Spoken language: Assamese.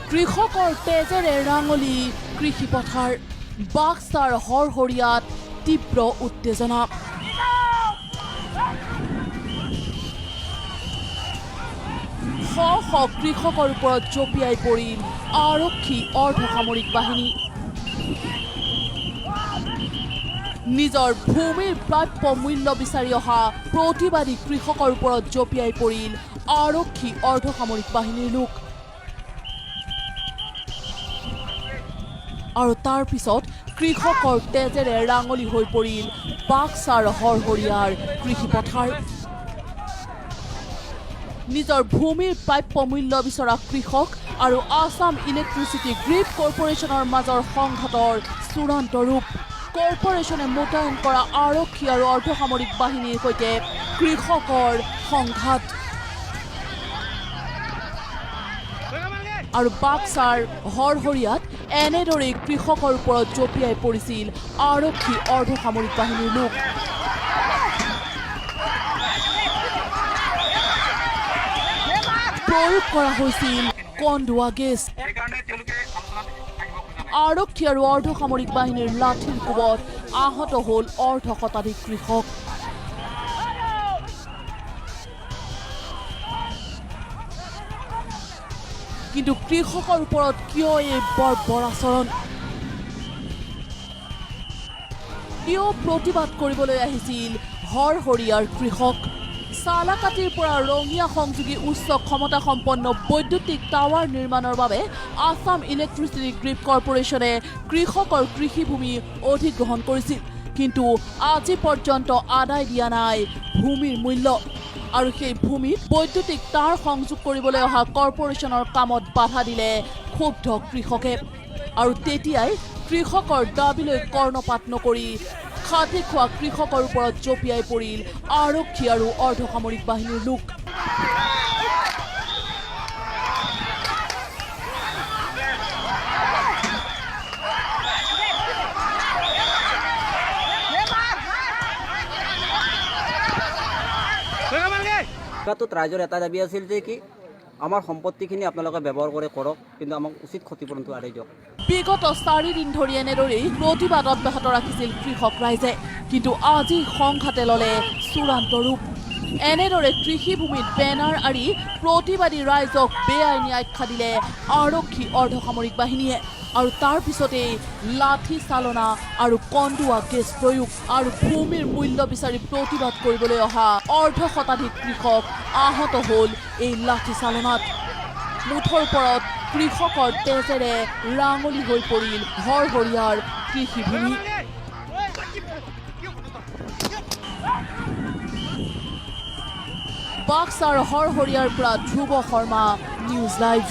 কৃষকৰ তেজেৰে ৰাঙলী কৃষি পথাৰ। বাক্সাৰ হৰহৰীয়াত তীব্ৰ উত্তেজনা। শ শ কৃষকৰ ওপৰত জঁপিয়াই পৰিল আৰক্ষী, অৰ্ধসামৰিক বাহিনী। নিজৰ ভূমিৰ প্ৰাপ্য মূল্য বিচাৰি অহা প্ৰতিবাদী কৃষকৰ ওপৰত জঁপিয়াই পৰিল আৰক্ষী, অৰ্ধসামৰিক বাহিনীৰ লোক। আৰু তাৰ পিছত কৃষকৰ তেজেৰে ৰাঙলী হৈ পৰিল বাক্সাৰ হৰহৰীয়াৰ কৃষি পথাৰ। নিজৰ ভূমিৰ প্ৰাপ্য মূল্য বিচৰা কৃষক আৰু আছাম ইলেক্ট্ৰিচিটি গ্ৰীড কৰ্পৰেশ্যনৰ মাজৰ সংঘাতৰ চূড়ান্ত ৰূপ। কৰ্পৰেশ্যনে মোতায়েন কৰা আৰক্ষী আৰু অৰ্ধসামৰিক বাহিনীৰ সৈতে কৃষকৰ সংঘাত। আৰু বাক্সাৰ হৰহৰীয়াত এনেদৰেই কৃষকৰ ওপৰত জঁপিয়াই পৰিছিল আৰক্ষী, অৰ্ধসামৰিক বাহিনীৰ লোক। প্ৰয়োগ কৰা হৈছিল কন্দুৱা গেছ। আৰক্ষী আৰু অৰ্ধসামৰিক বাহিনীৰ লাঠিৰ কোবত আহত হ'ল অৰ্ধ শতাধিক কৃষক। কিন্তু কৃষকৰ ওপৰত কিয় এই বৰ্বৰ আচৰণ? কিয় প্ৰতিবাদ কৰিবলৈ আহিছিল হৰহৰীয়াৰ কৃষক? চালাকাটিৰ পৰা ৰঙিয়া সংযোগী উচ্চ ক্ষমতা সম্পন্ন বৈদ্যুতিক টাৱাৰ নিৰ্মাণৰ বাবে আছাম ইলেক্ট্ৰিচিটি গ্ৰীড কৰ্পৰেশ্যনে কৃষকৰ কৃষিভূমি অধিগ্ৰহণ কৰিছিল, কিন্তু আজি পৰ্যন্ত আদায় দিয়া নাই ভূমিৰ মূল্য। আৰু সেই ভূমিত বৈদ্যুতিক তাঁৰ সংযোগ কৰিবলৈ অহা কৰ্পৰেশ্যনৰ কামত বাধা দিলে ক্ষুব্ধ কৃষকে। আৰু তেতিয়াই কৃষকৰ দাবীলৈ কৰ্ণপাত নকৰি খাটি খোৱা কৃষকৰ ওপৰত জঁপিয়াই পৰিল আৰক্ষী আৰু অৰ্ধসামৰিক বাহিনীৰ লোক। টোত ৰাইজৰ এটা দাবী আছিল যে কি আমাৰ সম্পত্তিখিনি আপোনালোকে ব্যৱহাৰ কৰি কৰক, কিন্তু আমাক উচিত ক্ষতিপূৰণটো আদায় দিয়ক। বিগত 4 দিন ধৰি এনেদৰেই প্ৰতিবাদ অব্যাহত ৰাখিছিল কৃষক ৰাইজে। কিন্তু আজি সংঘাতে ল'লে চূড়ান্ত ৰূপ। এনেদৰে কৃষিভূমিত বেনাৰ আঁৰি প্ৰতিবাদী ৰাইজক বেআইনী আখ্যা দিলে আৰক্ষী, অৰ্ধসামৰিক বাহিনীয়ে। আৰু তাৰ পিছতেই লাঠি চালনা আৰু কন্দুৱা গেছ প্ৰয়োগ। আৰু ভূমিৰ মূল্য বিচাৰি প্ৰতিবাদ কৰিবলৈ অহা অৰ্ধ শতাধিক কৃষক আহত হ'ল এই লাঠি চালনাত। মুঠৰ ওপৰত কৃষকৰ তেজেৰে ৰাঙলী হৈ পৰিল হৰহৰীয়াৰ কৃষিভূমি। বাক্সাৰ হৰহৰীয়াৰ পৰা ধ্ৰুৱ শৰ্মা, নিউজ লাইভ।